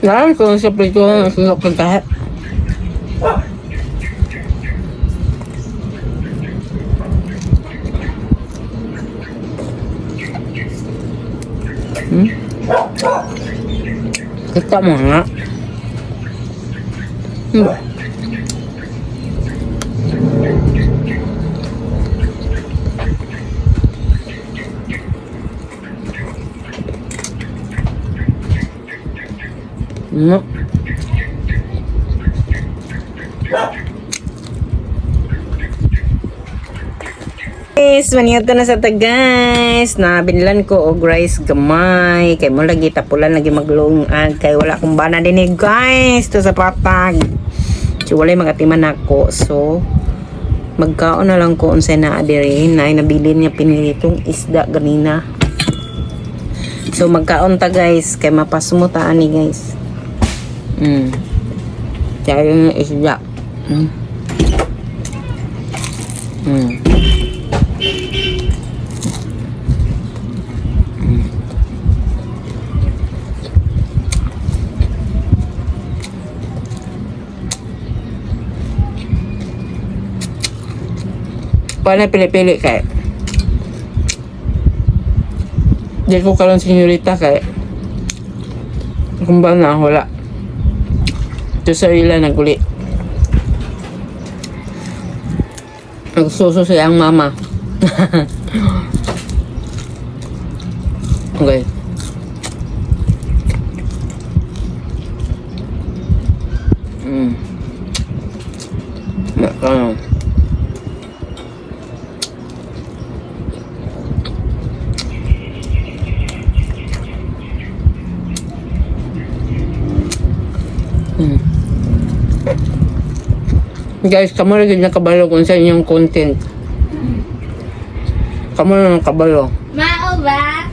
Yan, kung sa plito na pagkahat. Kita mo nga. No. Guys, maniyot na sa guys. Na binilan ko og rice gamay. Kay mo lagi tapulan lagi maglungag kay wala akong bana dinhi guys to sa patag. So walay magatiman ako. So magkaon na lang ko unsay naa diri na nabili niya pinilitong isda ganina. So magkaon ta guys kay mapasumutaan ni guys. Kaya yung isda. Paano pili-pili kay? Di ko kalang senyorita kay kung ba na wala. Ito sa ila naguli. Nagsuso siya ang mama. Okay. Nakano. Guys, kamu lagi nakabalo kung sa inyong content. Kamu na nakabalo. Mao ba?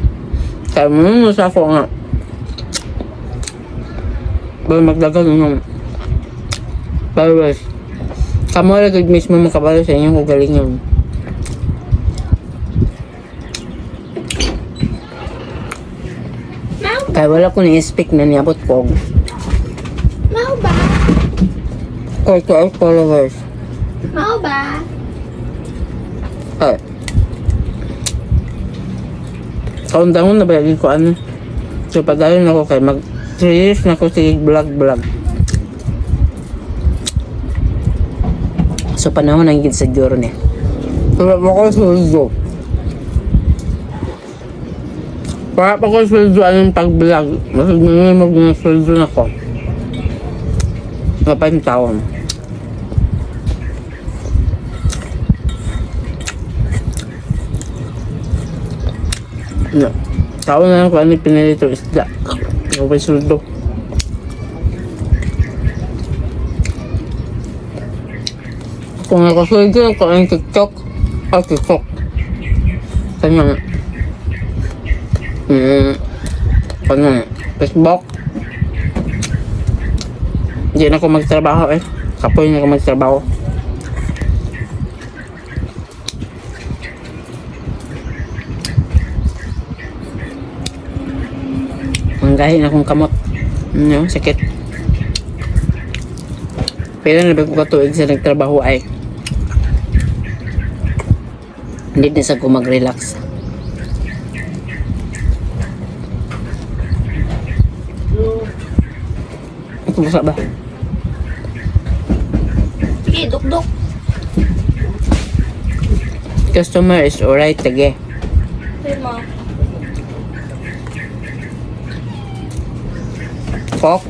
Kaya mo sa ako nga. Bago magdagan ng followers. Kamu lagi mismo makabalo sa inyong ugalingan. Kaya wala ko ni-speak na niabot ko. Mao ba? Or to our followers. Mao ba? Ay. Kaundangon na ba yung ko ano? So padayon ako kay mag 3 years na ko si vlog. So panahon ang gid sa journey. Wala mo ko suldo. Para pa ko suldo anong pag-vlog. Mas nangyay mag-suldo na ko. Kapag taon. No. Taon na lang kung ano pinilito isda. Kapag suldo. Kung nakasuldo ko ang TikTok o TikTok. Kanyang kanyang Facebook. Hindi na ako magtrabaho eh. Kapoy na ako magtrabaho. Manggahin akong kamot. Ano, sakit. Pero nabi ko katuig sa nagtrabaho ay hindi na sa ko mag-relax. Ito basa ba? Duk-duk. Customer is alright tage. Mo. Coke.